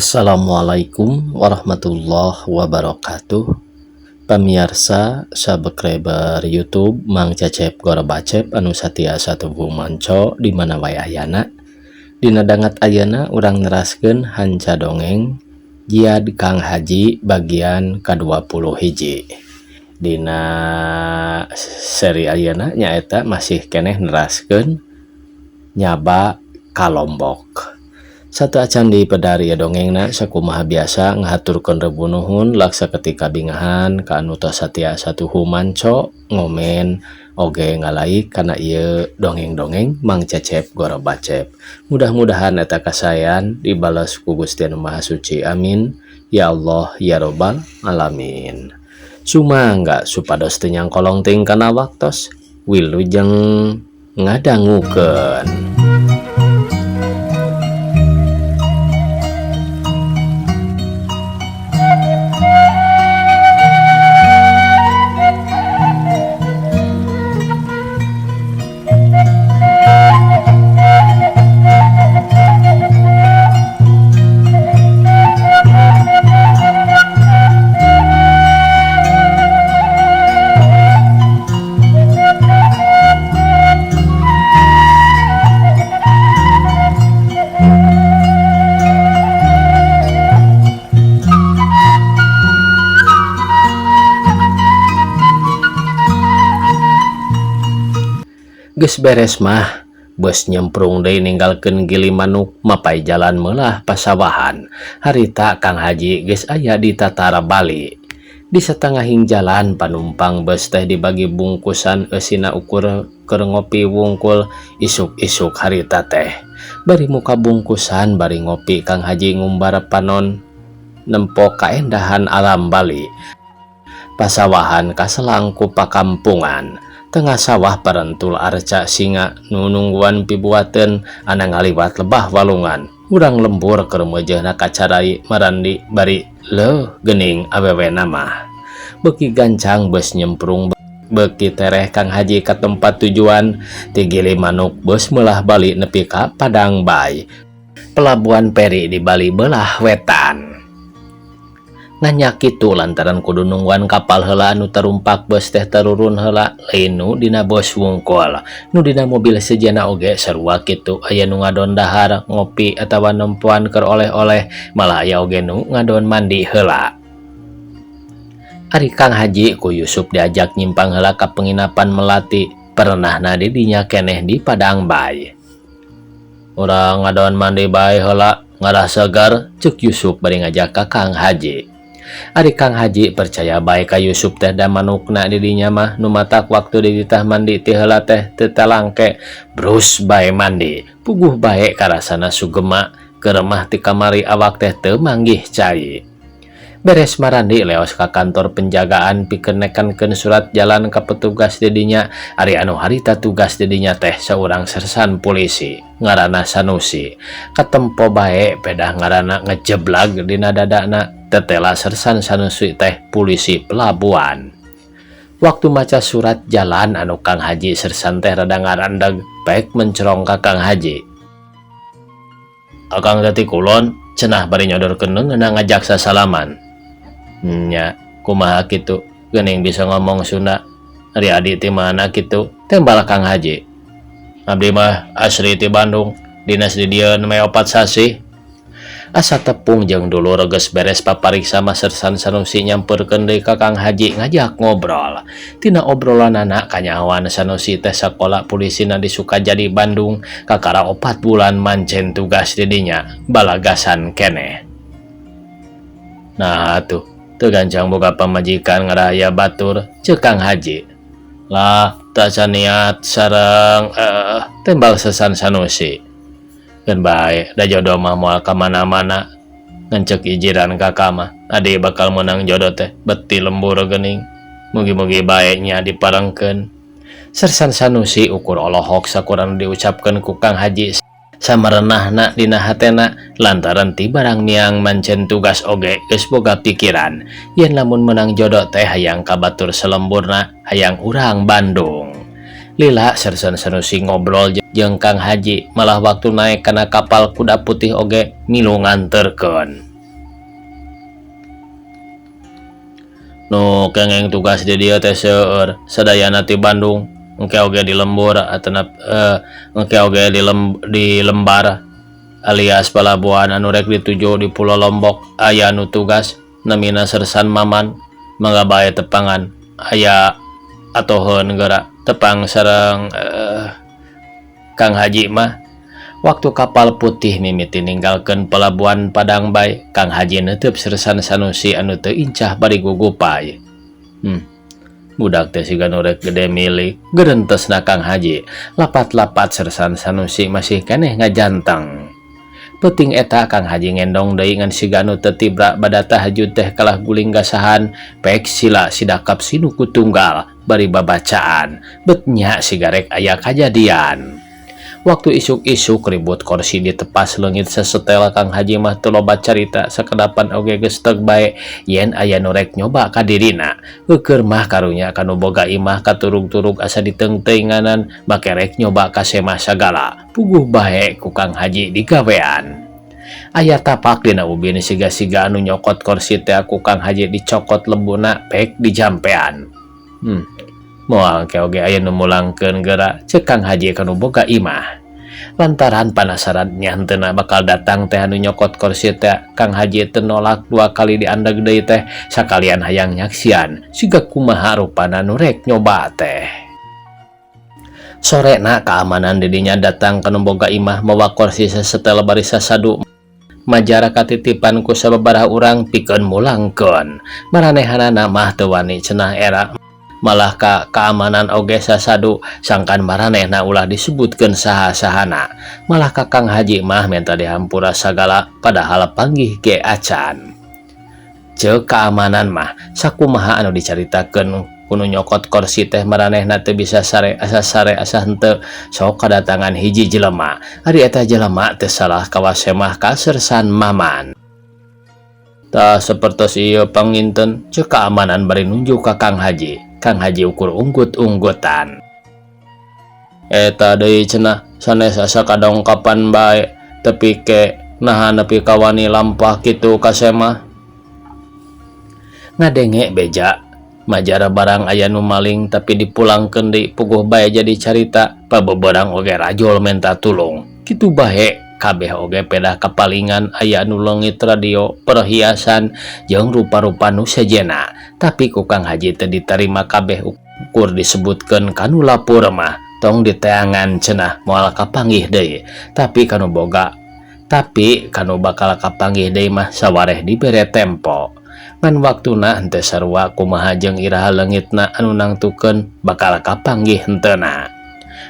Assalamualaikum warahmatullahi wabarakatuh. Pamiarsa subscriber YouTube Mang Cecep Gorobacep anu satia satuhu manco di mana wae ayana. Dina dangat ayeuna urang neraskeun hanca dongeng Jiad Kang Haji bagian ka-21. Dina seri ayeuna nyaeta masih keneh neraskeun nyaba ka Lombok. Sateuacan di pedar ieu dongengna sakumaha biasa ngahaturkeun rebu nuhun laksa ketika bingahan ka anu tos satia satuhu manco ngomen oge ngalaik kana ieu dongeng-dongeng Mang Cecep Gorobacep. Mudah-mudahan eta kasaean dibales ku Gusti Anu Maha Suci, amin ya Allah ya Robbal alamin. Sumangga supados teu nyangkolong teuing kana waktos wilujeng ngadangukeun. Geus beres mah bus nyemprung deui ninggalkeun Gili Manuk mapai jalan meulah pasawahan. Harita Kang Haji geus aya di Tatara Bali. Di satengahing jalan panumpang bus teh dibagi bungkusan eusina ukur keur ngopi wungkul isuk-isuk harita teh. Bari muka bungkusan bari ngopi Kang Haji ngumbar panon nempo kaendahan alam Bali. Pasawahan kaselang ku pakampungan. Tengah sawah parentul arca singa nu nungguan pibuateun ana ngaliwat lebah walungan. Urang lembur keur meujeuhna kacarai marandi bari leuh geuning awewena mah. Beuki gancang bus nyemprung beuki tereh Kang Haji ka tempat tujuan. Ti Gili Manuk bus meulah Bali nepi ka Padang Bay. Pelabuhan feri di Bali beulah wetan. Nanya kitu lantaran kudu nungguan kapal heula anu tarumpak bus teh tarurun heula lain nu dina bus wungkul. Nu dina mobil sejenna oge sarua kitu aya nu ngadon dahar ngopi atawa nempoan keur oleh-oleh malah aya oge nu ngadon mandi heula. Ari Kang Haji ku Yusuf diajak nyimpang heula ka penginapan Melati pernahna di dinya keneh di Padang Bay. Urang ngadon mandi bae heula ngarah segar ceuk Yusuf bari ngajak ka Kang Haji. Ari Kang Haji percaya bae ka Yusuf teh da manukna di dinya mah nu matak waktu dititah mandi ti heula teh teu talangke brus bae mandi puguh bae karasana sugema keremah ti kamari awak teh teu manggih cai. Beres marandi leos ka kantor penjagaan pikeun nekankeun surat jalan ka petugas di dinya. Ari anu harita tugas di dinya teh saurang sersan polisi ngaranna Sanusi. Katempo bae pedah ngaranna ngejeblag dina dadana tetela sersan Sanusi teh polisi pelabuhan. Waktu maca surat jalan anu Kang Haji sersan teh rada ngarandeg pek mencerong ka Kang Haji. Akang teh ti kulon cenah bari nyodorkeun leungeunna ngajak sasalaman. Nya kumaha kitu geuning bisa ngomong Sunda. Ari adi ti mana kitu tembal Kang Haji. Abdi mah asli ti Bandung dinas di dieu meh 4 sasih. Asa tepung jeung dulur geus beres papariksa mah sersan Sanusi nyamperkeun deui ka Kang Haji ngajak ngobrol. Tina obrolanana kanyahoan Sanusi teh sakola pulisina di Sukajadi Bandung kakara 4 bulan mancen tugas di dinya balagasan keneh. Nah atuh teu gancang boga pamajikan ngaraya batur ceuk Kang Haji. Lah teu acan niat sareng tembal sersan Sanusi. Keun bae da jodoh mah moal ka mana-mana ngencek ijiran kakak mah adi bakal menang jodoh teh beti lembur geuning mugi-mugi bae nya diparengkeun. Sersan Sanusi ukur olohok sakurang diucapkeun ku Kang Haji samarenahna dina hatena lantaran ti barang miang mancen tugas oge geus boga pikiran yen lamun menang jodoh teh hayang ka batur selemburna hayang urang Bandung. Lila Sersan Sanusi ngobrol jeung Kang Haji malah waktu naik kana kapal kuda putih oge milu nganterkeun. Nu kengeng tugas di dieu teh seueur, sadayana ti Bandung, engke oge di lembur atanap engke oge di lembar alias palabuhan anu rek dituju di Pulau Lombok aya nu tugas namina Sersan Maman, mangga bae tepangan aya atoheun geura tepang sareng Kang Haji mah. Waktu kapal putih mimiti ninggalkeun pelabuhan Padang Bai, Kang Haji neuteup Sersan Sanusi anu teu incah bari gugupay. Budak teh siga nu rek gede milik, gerentesna Kang Haji. Lapat-lapat Sersan Sanusi masih keneh ngajanteng. Peuting eta Kang Haji ngendong deui ngan siga nu teu tibra bada tahajud teh kalah guling gasahan, pek sila sidakap sinuku tunggal bari babacaan, bet nya siga rek aya kajadian. Waktu isuk-isuk ribut korsi ditepas leungit sasetel, Kang Haji mah teu loba carita, sakedapan oge geus teug bae yen aya nu rek nyoba ka dirina. Eukeur mah karunya ka nu boga imah katurug-turug asa diteungteuinganan make rek nyoba ka semah sagala. Puguh bae ku Kang Haji digawean. Aya tapak dina ubin siga-siga anu nyokot korsi teh ku Kang Haji dicokot lembuna pek dijampean. Moal engke oge aya nu mulangkeun geura, ceuk Kang Haji ka nu boga imah. Lantaran panasaran nya henteuna bakal datang teh anu nyokot korsi teh, Kang Haji teu nolak dua kali diandeg deui teh sakalian hayang nyaksian siga kumaha rupana nu rek nyoba teh. Sorena keamanan didinya datang ka nu boga imah mawa korsi sasetel bari sasadu majara katitipan ku sababaraha urang pikeun mulangkeun. Maranehanana mah teu wani cenah era, malah ka keamanan oge sasadu sangkan maranehna ulah disebutkeun saha-sahana. Malah ka Kang Haji mah menta dihampura sagala padahal panggih ge acan. Ceuk keamanan mah sakumaha anu dicaritakeun ku nu nyokot korsi teh maranehna teu bisa sare, asa sare asa henteu sok kadatangan hiji jelema. Ari eta jelema teu salah kawasemah ka Sersan Maman. Tah sapertos ieu panginten, ceuk keamanan bari nunjuk ka Kang Haji. Kang Haji ukur unggut-unggutan. Eta deui cenah sanes asa kadongkapan bae tepi ke naha nepi ka wani lampah kitu ka semah. Ngadenge beja majara barang aya nu maling tapi dipulangkeun deui puguh bae jadi carita, pabeberang oge rajol menta tulung. Kitu bae kabeh oge pedah kapalingan aya nu leungit radio, perhiasan jeung rupa-rupa nu sejenna, tapi ku Kang Haji teu ditarima kabeh ukur disebutkeun ka nu lapor mah tong diteangan cenah moal kapanggih deui, tapi kanu boga tapi kanu bakal kapanggih deui mah sawareh dibere tempo. Ngan waktuna henteu sarua kumaha jeung iraha leungitna anu nangtukeun bakal kapanggih henteuna.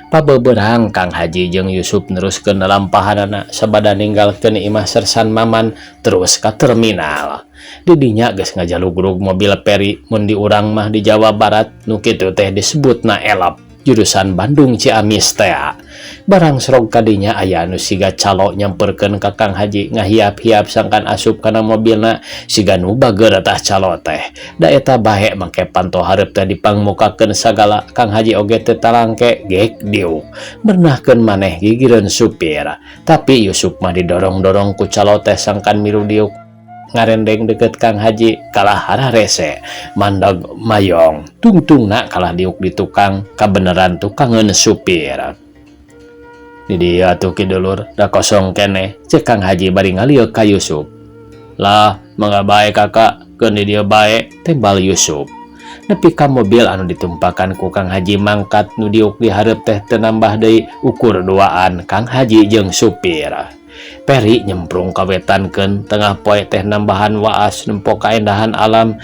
Pabeberang Kang Haji jeung Yusuf neruskeun lalampahanana sabada ninggalkeun imah Sersan Maman terus ka terminal. Di dinya geus ngajalugrug mobil peri, mun di urang mah di Jawa Barat nu kitu teh disebutna elap, jurusan Bandung Ciamis tea. Barang serog kadinya aya anu siga calo nyamperkeun ka Kang Haji ngahiap-hiap sangkan asup kana mobilna siga nu bageur tah calo teh. Da eta bae make panto hareup teh dipangmukakeun sagala, Kang Haji oge teu talangke gek diuk. Bernahkeun maneh gigireun supir. Tapi Yusuf mah didorong-dorong ku calo teh sangkan milu diuk ngarendeng deket Kang Haji kalah hararese mandag mayong tungtungna kalah diuk di tukang kabeneran tukangeun supir. Di dieu atuh ki dulur da kosong keneh, ceuk Kang Haji bari ngalieu ka Yusuf. Lah mangga bae kakak, keun di dieu bae, tembal Yusuf. Nepi ka mobil anu ditumpakan ku Kang Haji mangkat, nu diuk di hareup teh teu nambah deui ukur duaan Kang Haji jeung supir. Peri nyemprung kawetankeun tengah poe teh nambahan waas nempo kaendahan alam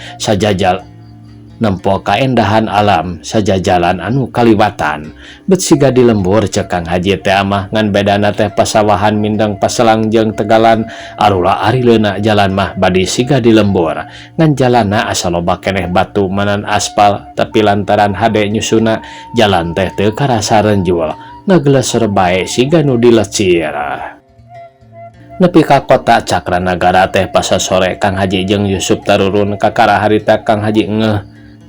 sajajalan anu kaliwatan. Bet siga di lembur ceuk Kang Haji teh mah, ngan bedana teh pasawahan mindeng paselang jeung tegalan arula arileuna jalan mah badi siga di lembur, ngan jalanna asa loba keneh batu manan aspal, tapi lantaran hade nyusuna jalan teh teu karasa renjul, ngageleser bae siga nu dilecir. Nepi ka kota Cakranagara teh pasasore Kang Haji jeung Yusuf tarurun. Kakara harita Kang Haji ngeh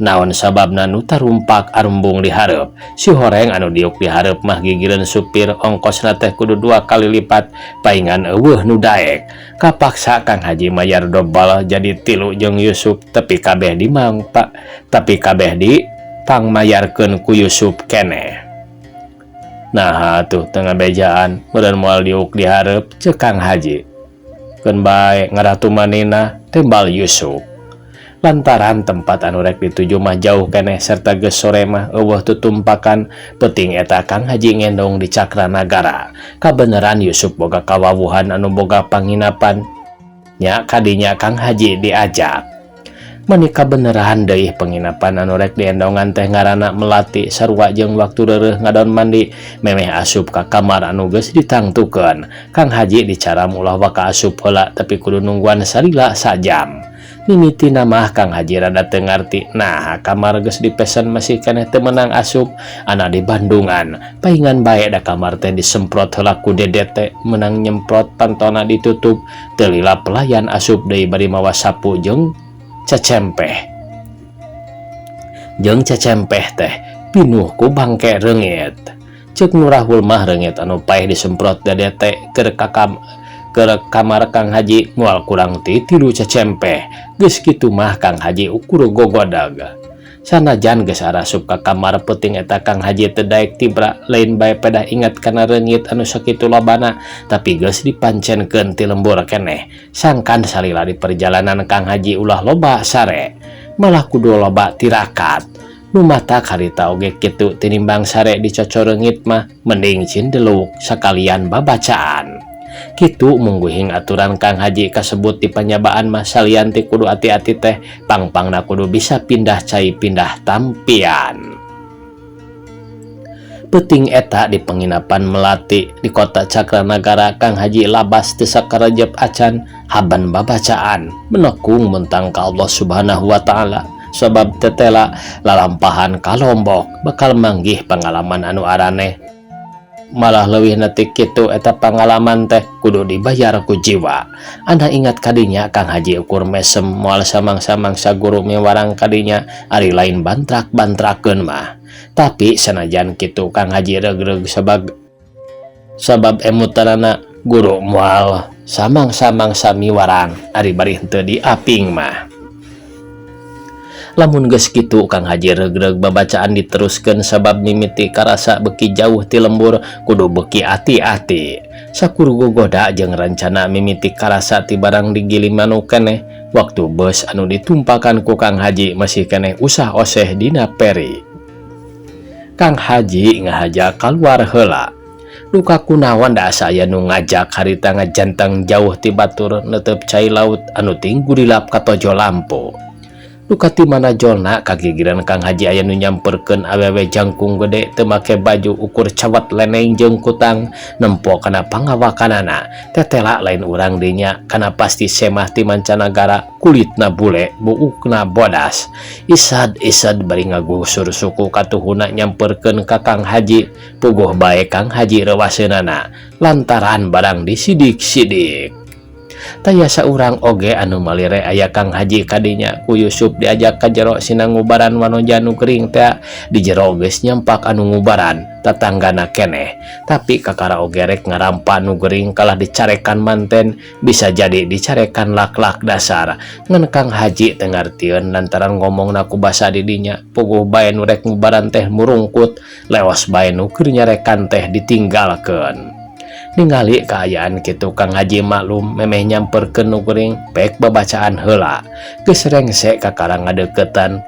Naon sababna nu tarumpak arumbung di hareup. Si horeng anu diuk di hareup mah gigireun supir ongkosna teh kudu dua kali lipat paingan euweuh nu daek. Kapaksa Kang Haji mayar dobel jadi tilu jeung Yusuf tapi kabeh di mangpa tapi kabeh di pangmayarkeun ku Yusuf keneh. Nah tuh teu ngabejaan meureun moal diuk di hareup, ceuk Kang Haji. Keun bae ngarah tumanina, tembal Yusuf. Lantaran tempat anu rek dituju mah jauh keneh serta geus sore mah euweuh tutumpakan, peuting eta Kang Haji ngendong di Cakranagara. Kabeneran Yusuf boga kawawuhan anu boga panginapan. Nya kadinya Kang Haji diajak. Mani kabeneran deui penginapan anu rek diendongan teh ngaranna Melati, sarua jeung waktu reureuh ngadon mandi memeh asup ka kamar anu geus ditangtukeun. Kang Haji dicaram ulah waka asup heula tapi kudu nungguan salila sajam. Mimitina mah Kang Haji rada teu ngarti. Nah, kamar geus dipesen masih keneh teu meunang asup ana di Bandungan. Paingan bae da kamar teh disemprot heula ku DDT, meunang nyemprot pantona ditutup. Teu lila pelayan asup deui bari mawa sapu jeung cecempeh. Jeung cecempeh teh pinuh ku bangke reungit. Ceuk nu rahul mah reungit anu paeh disemprot DDT keur kakam ke kamar Kang Haji moal kurang ti 3 cecempeh. Geus kitu mah Kang Haji ukur gogodag. Sanajan geus arasup ka kamar peuting eta Kang Haji teu daek tibra, lain bae pedah ingat kana reungit anu sakitu lobana tapi geus dipancenkeun ti lembur keneh. Sangkan salila di perjalanan Kang Haji ulah loba sare, malah kudu loba tirakat. Nu matak harita oge kitu tinimbang sare dicocor reungit mah mending cindeluk sakalian babacaan. Kitu mungguhing aturan Kang Haji kasebut di panyabaan mah salian ti kudu ati-ati teh pangpangna kudu bisa pindah cai pindah tampian. Peuting eta di penginapan Melati di kota Cakranagara Kang Haji labas teu sakarejep acan haban babacaan menekung mentang ka Allah Subhanahu wa taala sabab tetela lalampahan ka Lombok bakal manggih pengalaman anu araneh. Malah leuwih na ti kitu eta pangalaman teh kudu dibayar ku jiwa. Anda ingat kadinya Kang Haji ukur mesem moal samang-samang saguru miwarang kadinya ari lain bantrak-bantrakeun mah. Tapi sanajan kitu Kang Haji regreg sabab emutanana guru moal samang-samang samiwarang ari bari henteu diaping mah. Lamun geus kitu Kang Haji regreg babacaan diteruskeun sabab mimiti karasa beki jauh ti lembur kudu beki ati-ati. Sakur gogoda jeung rencana mimiti karasa ti barang digili manuk keneh waktu bus anu ditumpakan ku Kang Haji masih keneh usah oseh dina peri. Kang Haji ngahaja kaluar heula. Duka kunaon da asa aya nu ngajak harita ngajantang jauh ti batur netep cai laut anu tinggurilap katojo lampu. Duka ti mana jolna kagigiran Kang Haji aya nu nyamperkeun awewe jangkung gede teu make baju ukur cawat leneng jeung kutang nempo kana pangawakanana. Tetela lain urang dinya kana pasti semah ti mancanagara kulitna bule buukna bodas. Isad-isad bari ngagusur suku katuhuna nyamperkeun ka Kang Haji puguh bae Kang Haji rewaseunana lantaran barang disidik-sidik. Taya saurang oge anu malire aya Kang Haji kadinya ku Yusuf diajak ka jero sinangubaran wanoja nu gering teh di jero geus nyampak anu ngubaran tatanggana keneh. Tapi kakara oge rek ngarampa nu gering kalah dicarekan manten bisa jadi dicarekan lak-lak dasar. Ngan Kang Haji teu ngartieun lantaran ngomongna ku basa didinya puguh bae nu rek ngubaran teh murungkut lewas bae nu keur nyarekan teh ditinggalkeun. Ningali kaayaan kitu Kang Haji maklum memeh nyamperkeun nu gering pek babacaan heula. Geus rengse kakara ngadeukeutan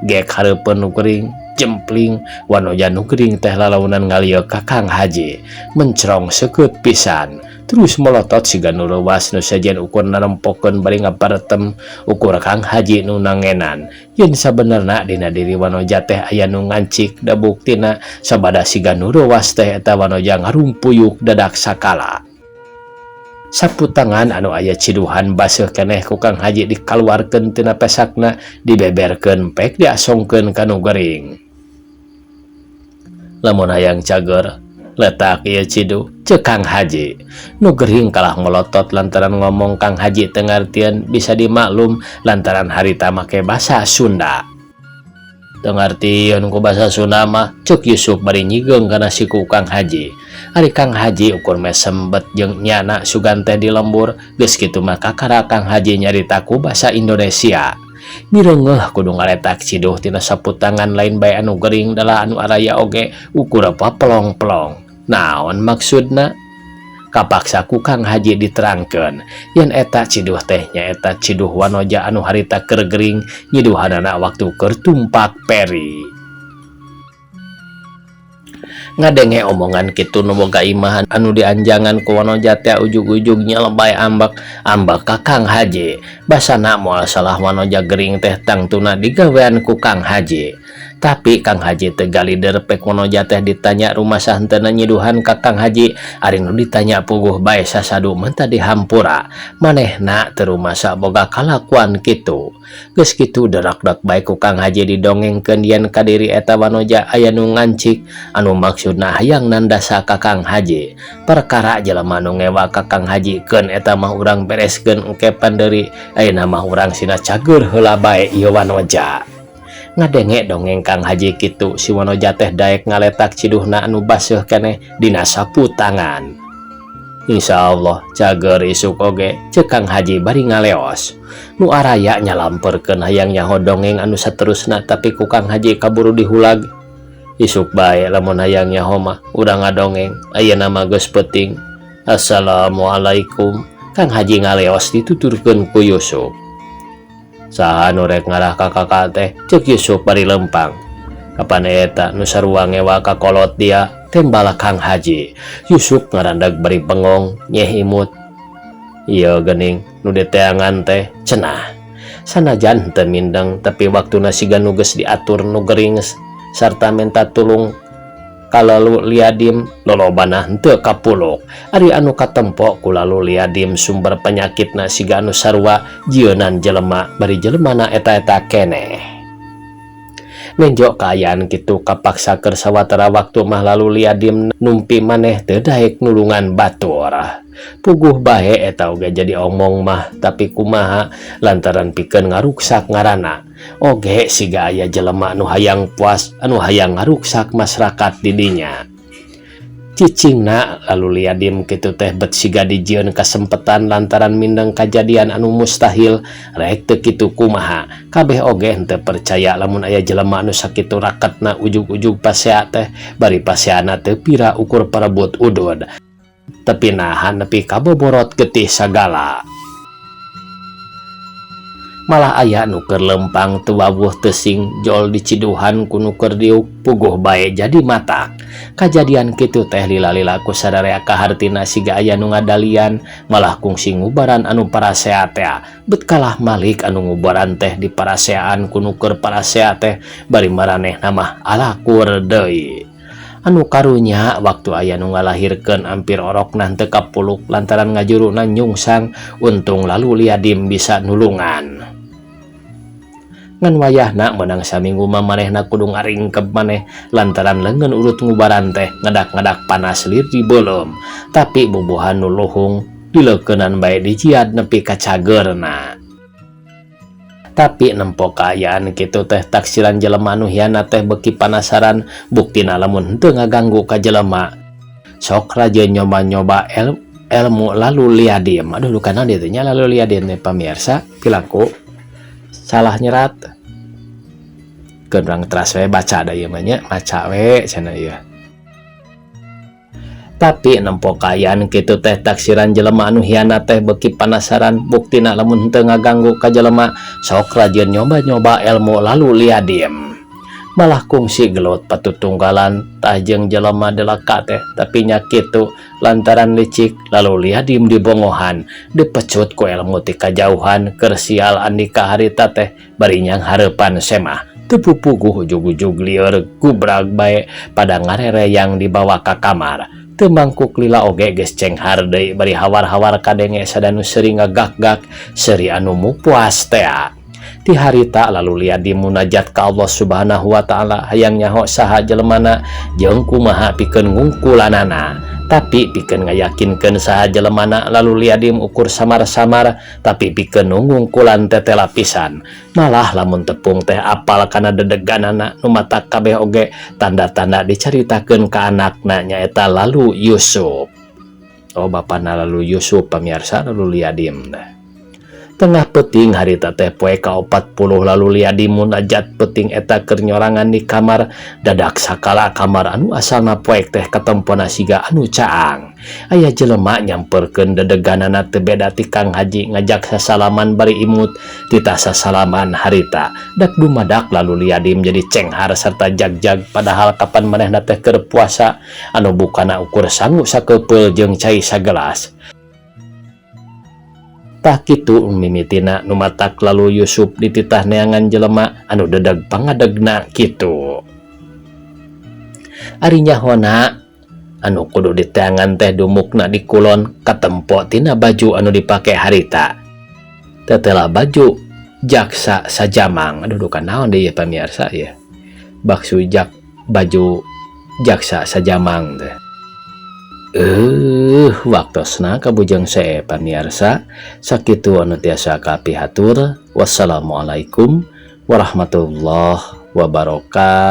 gek hareupeun nu gering jempling wanoja nu gering teh lalaunan ngalieu ka Kang Haji mencrong seukeut pisan terus melotot siga nu reuwas nu sejen ukur narempokeun bari ngabaretem ukur Kang Haji nu nangenan. Yen sabenerna dina diri wanoja teh aya nu ngancik da buktina sabada siga nu reuwas teh eta wanoja ngarumpuyuk dadak sakala. Sapu tangan anu aya ciduhan baseuh keneh ku Kang Haji dikaluarkeun tina pesakna dibeberkeun pek diasongkeun ka nu gering. Lamun hayang cager letak ieu ciduh, ceuk Kang Haji. Nu gering kalah melotot lantaran ngomong Kang Haji teu ngartieun bisa dimaklum lantaran harita make basa Sunda. Teu ngartieun ku basa Sunda mah, ceuk Yusuf bari nyigeung kana siku Kang Haji. Ari Kang Haji ukur mesembet jeung nyana sugan teh di lembur, geus kitu mah kakara Kang Haji nyarita ku basa Indonesia. Mireungeuh kudu ngaletak ciduh tina saputangan lain bae anu gering dalah anu araya oge ukur papelong-pelong. Naon maksudna? Kapaksa ku Kang Haji diterangkeun yen eta ciduh teh nyaeta ciduh wanoja anu harita keur gering nyiduhanana waktu keur tumpak peri. Ngadenge omongan kitu nu boga imahan anu dianjangan ku wanoja teh ujug-ujug nyelebay ambek ambek ka Kang Haji. Basana moal salah wanoja gering teh tangtuna digawean ku Kang Haji. Tapi Kang Haji teu galider pek wanoja teh ditanya rumasa henteu nyiduhan ka Kang Haji. Ari nu ditanya puguh bae sasadu menta dihampura. Manehna teu rumasa boga kalakuan kitu. Geus kitu derak-dek bae ku Kang Haji didongengkeun yen kadiri eta wanoja aya nu ngancik anu maksudna hayang nandasa ka Kang Haji. Perkara jelema nu ngewa ka Kang Haji keun eta mah urang bereskeun engke pandeuri ayeuna mah urang sina cager heula bae ieu wanoja. Ngadenge dongeng Kang Haji kitu si wanoja teh daek ngaletak ciduhna anu baseuh keneh dina sapu tangan. Insyaallah cager isuk oge ceuk Kang Haji bari ngaleos. Nu araya nyalamperkeun hayang nyaho dongeng anu saterusna tapi ku Kang Haji kaburu dihulag. Isuk bae lamun hayang nyaho mah urang ngadongeng ayeuna mah geus peuting. Assalamualaikum. Kang Haji ngaleos dituturkeun ku Yusuf. Saha nu rek ngarah ka kakak teh ceuk Yusuf bari lempang. Kapan eta nu sarua ngewa ka kolot dia tembala Kang Haji. Yusuf ngarandag bari bengong nyeh imut. Ieu geuning nu diteangan teh cenah. Sanajan teu mindeng tapi waktuna siga nu geus diatur nu gering sarta minta tulung kalalu liadim lolobana henteu kapuluk. Ari anu katempo ku lalu liadim sumber penyakitna siga anu sarua jieunan jelema bari jelemana eta-eta keneh. Nenjo kaayaan kitu kapaksa keur sawatara waktu mah lalu liadim numpi maneh teu daek nulungan batur. Puguh bae eta oge jadi omong mah tapi kumaha lantaran pikeun ngaruksak ngaranna. Oge siga aya jelema anu hayang puas anu hayang ngaruksak masyarakat di dinya. Cicingna lalu liadim kitu teh bet siga dijieun kasempetan lantaran mindeng kajadian anu mustahil rek teu kitu kumaha. Kabeh oge henteu percaya lamun aya jelema anu sakitu raketna ujug-ujug pasea teh bari paseana teu pira ukur parebut udud. Tapi nahan nepi kaboborot getih sagala. Malah aya nu keur lempang teu wawuh teu sing jol diciduhan ku nu keur diuk puguh bae jadi matak. Kajadian kitu teh lila-lila ku sadarea kahartina siga aya nu ngadalian malah kungsi ngubaran anu parasea teh. Bet kalah malik anu ngubaran teh di paraseaan ku nu keur parasea teh bari maranehna mah alakur deui. Anu karunya waktu aya nu ngalahirkeun ampir orokna teu kapuluk lantaran ngajuruna nyungsang untung lalu liadim bisa nulungan. Ngan wayahna meunang saminggu mah manehna kudu ngaringkeb maneh lantaran leungeun urut ngubaran teh ngadak-ngadak panas lir di beuleum. Tapi bubuhan nu luhung dileukeunan bae dijiad nepi ka cageurna. Tapi nempo kaayaan kitu teh taksiran jelema nu hianat teh beuki panasaran buktina lamun henteu ngaganggu ka jelema. Sok rajin nyoba-nyoba ilmu lalu liadim. Aduh lukana dieu teh nya lalu liadim teh pamirsa pilaku salah nyerat. Keun urang teras we baca da ieu mah nya, maca we cenah ieu. Tapi nempo kaayaan kitu teh taksiran jelema anu hianat teh beuki panasaran buktina lamun henteu ngaganggu ka jelema sok rajin nyoba-nyoba ilmu lalu liadim. Malah kungsi gelut patutunggalan tah jeung jelema delaka teh tapi nya kitu lantaran licik lalu liadim dibongohan dipecut ku ilmu ti kajauhan keur sial andika harita teh bari nyang hareupan semah. Teu pupuguh ujug-ujug lieur gubrag bae pada ngarereyang dibawa ka kamar. Teu mangkuk lila oge geus cenghar deui bari hawar-hawar kadenge sadanu seuri ngagak-gak seuri anu mupuas tea. Ti harita lalu liadim munajat ka Allah Subhanahu wa taala hayang nyaho saha jelemana jeung kumaha pikeun ngungkulanana. Tapi pikeun ngayakinkeun saha jelemana lalu Liadim ukur samar-samar tapi pikeun ngungkulan tetela pisan. Malah lamun tepung teh apal kana dedeganana nu matak kabeh oge tanda-tanda dicaritakeun ka anakna nyaeta lalu Yusuf. Oh bapana lalu Yusuf pamirsa lalu Liadim teh. Tengah peuting harita teh poe ka-40 lalu Liadim munajat peuting eta keur nyorangan di kamar dadak sakala kamar anu asalna poek teh katempona siga anu caang. Aya jelema nyamperkeun dedeganana teu beda ti Kang Haji ngajak sasalaman bari imut titah sasalaman harita dak dumadak lalu Liadim jadi cenghar serta jagjag padahal kapan manehna teh keur puasa anu bukana ukur sangu sakeupel jeung cai sagelas. Tah kitu mimitina nu matak lalu Yusuf dititah neangan jelema anu dedeg pangadegna kitu. Ari nyahona anu kudu diteangan teh dumukna di kulon katempo tina baju anu dipake harita. Tetela baju jaksa sajamang. Aduh duka naon deui pamirsa ya. Baksu jak baju jaksa sajamang teh. Waktosna kabujeng see pamirsa sakitu anu tiasa kapihatur. Wassalamualaikum warahmatullahi wabarakatuh.